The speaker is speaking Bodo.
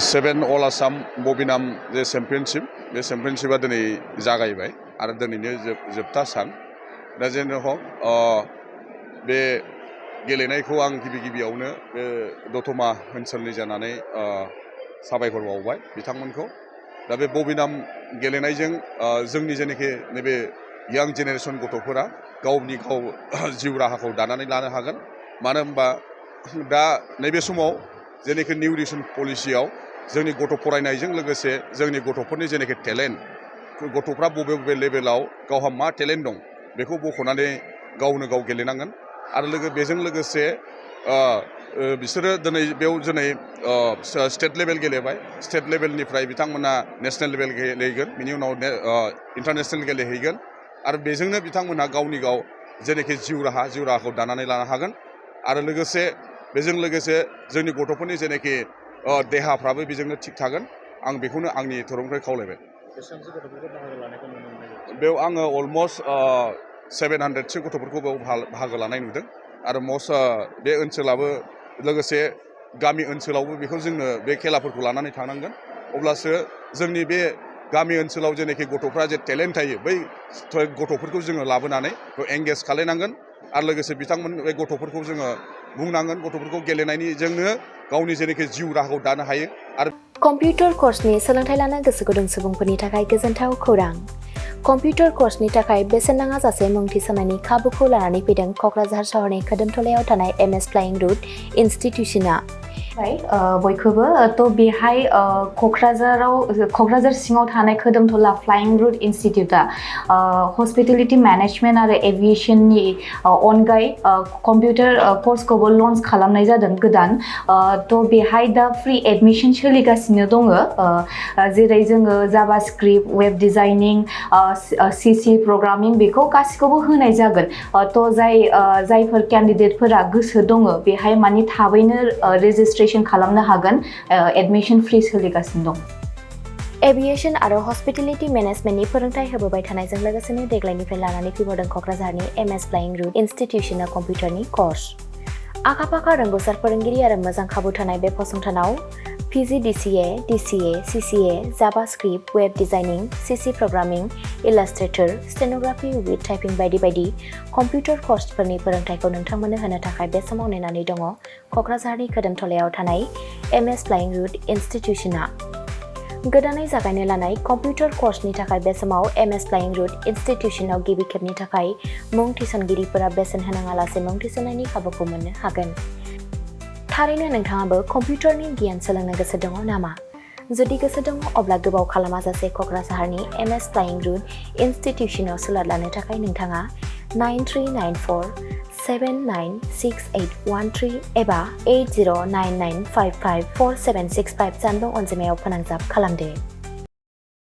सेभेन अल आसाम बबिनाम जे चेम्पियनशिप बे चेम्पियनशिपा दिनै जागायबाय आरो दिनैनो जोबथा सान दा जेन हक बे गेलेनायखौ आं गिबियावनो बे दतमा ओनसोलनि जानानै साबायखर बावबाय बिथांमोनखौ दा बे बबिनाम गेलेनायजों जोंनि जेनाखि नैबे यां जेनेरेसन गथ'फोरा गावनि जिउ राहाखौ दानानै लानो हागोन मानो होनबा दा नैबे समाव जेनाखि निउट्रिसन पलिसियाव जोंनि गथ' फरायनायजों लोगोसे जोंनि गथ'फोरनि जेनाखि टेलेन्ट गथ'फ्रा बबे लेभेलाव गावहा मा टेलेन्ट दं बेखौ बख'नानै गावनो गाव गेलेनांगोन आरो बेजों लोगोसे बिसोरो दिनै स्टेट लेभेल गेलेबाय स्टेट लेभेलनिफ्राय बिथांमोना नेशनेल लेभेल गेलेहैगोन बिनि उनाव इन्टारनेशनेल गेलेहैगोन आरो बेजोंनो बिथांमोनहा गावनि जेनाखि जिउ राहाखौ दानानै लानो हागोन आरो बेजों लोगोसे जोंनि गथ'फोरनि जेनाखि देहाफ्राबो बेजोंनो थिग थागोन आं बेखौनो आंनि थरफनिफ्राय खावलायबाय बेयाव आङो अलमस्ट 700सो गथ'फोरखौ बेयाव बाहागो लानाय नुदों आरो बे ओनसोलाबो लोगोसे गामि ओनसोलावबो बेखौ जोंनो बे खेलाफोरखौ लानानै थांनांगोन अब्लासो जोंनि बे गामि ओनसोलाव जेनाखि गथ'फ्रा जे टेलेन्ट थायो बै गथ'फोरखौ जोङो लाबोनानै एंगेज खालायनांगोन आरो लोगोसे बिथांमोन बे गथ'फोरखौ जोङो बुंनांगोन गथ'फोरखौ गेलेनायजोंनो गावनि जेनाखि जिउ राहाखौ दानो हायो आरो कम्पिउटार कर्सनि सोलोंथाइ लानो गोसो गुदुं सुबुंफोरनि थाखाय गोजोनथाव खौरां कम्पिउटार कर्सनि थाखाय बेसेन नाङा जासे मुं थिसननायनि खाबुखौ लानानै फैदों क'क्राझार सहरनि खोदोमथलायाव थानाय MS फ्लाइं रुट इनस्टिट्यूशना बयखौबो थ' बेहाय क'क्राझार सिङाव थानाय खोदोमथला फ्लाइं रुट इनस्टिट्यूटा हस्पिटेलिटी मेनेजमेन्ट आरो एभिएशननि अनगायै कम्पिउटार कर्सखौबो लन्च खालामनाय जादों गोदान थ' बेहाय दा फ्रि एडमिशन सोलिगासिनो दङ जेरै जोङो JavaScript web designing CC programming बेखौ गासिखौबो होनाय जागोन थ' जायफोर केन्डिडेटफोरा गोसो दङ बेहाय माने थाबैनो रेजिस्ट्रेशन खालामनो हागोन एडमिशन फ्रि सोलिगासिनो दं एभिएशन आरो हस्पिटेलिटी मेनेजमेन्टनि फोरोंथाय होबोबाय थानायजों लोगोसेनो देग्लायनिफ्राय लानानै फैबावदों क'क्राझारनि MS फ्लाइं रुट इनस्टिट्यूशना कम्पिउटारनि कर्स आखा-फाखा रोंगौसार फोरोंगिरि आरो मोजां खाबु थानाय बे फसंथानाव PGDCA, DCA, CCA, JavaScript, web designing, CC programming, illustrator, stenography with typing बायदि बायदि कम्पिउटार कर्सफोरनि फोरोंथायखौ नोंथांमोननो होनो थाखाय बे समाव नेनानै दङ क'क्राझारनि खोदोमथलायाव थानाय MS फ्लाइं रुट इनस्टिट्यूशना गोदानै जागायनो लानाय कम्पिउटार कर्सनि थाखाय बे समाव MS फ्लाइं रुट इनस्टिट्यूशनाव गिबि खेबनि थाखाय मुं थिसनगिरिफोरा बेसेन होनाङालासे मुं थिसननायनि खाबुखौ मोननो हागोन थारैनो नोंथाङाबो कम्पिउटारनि गियान सोलोंनो गोसो दङ नामा जुदि गोसो दङ अब्ला गोबाव खालामाजासे क'क्राझारनि MS फ्लाइं रुट इनस्टिट्यूशनाव सोलों लानो थाखाय नोंथाङा 9394796813 एबा 8099554765 जानबुं अनजिमायाव फोनांजाब खालामदो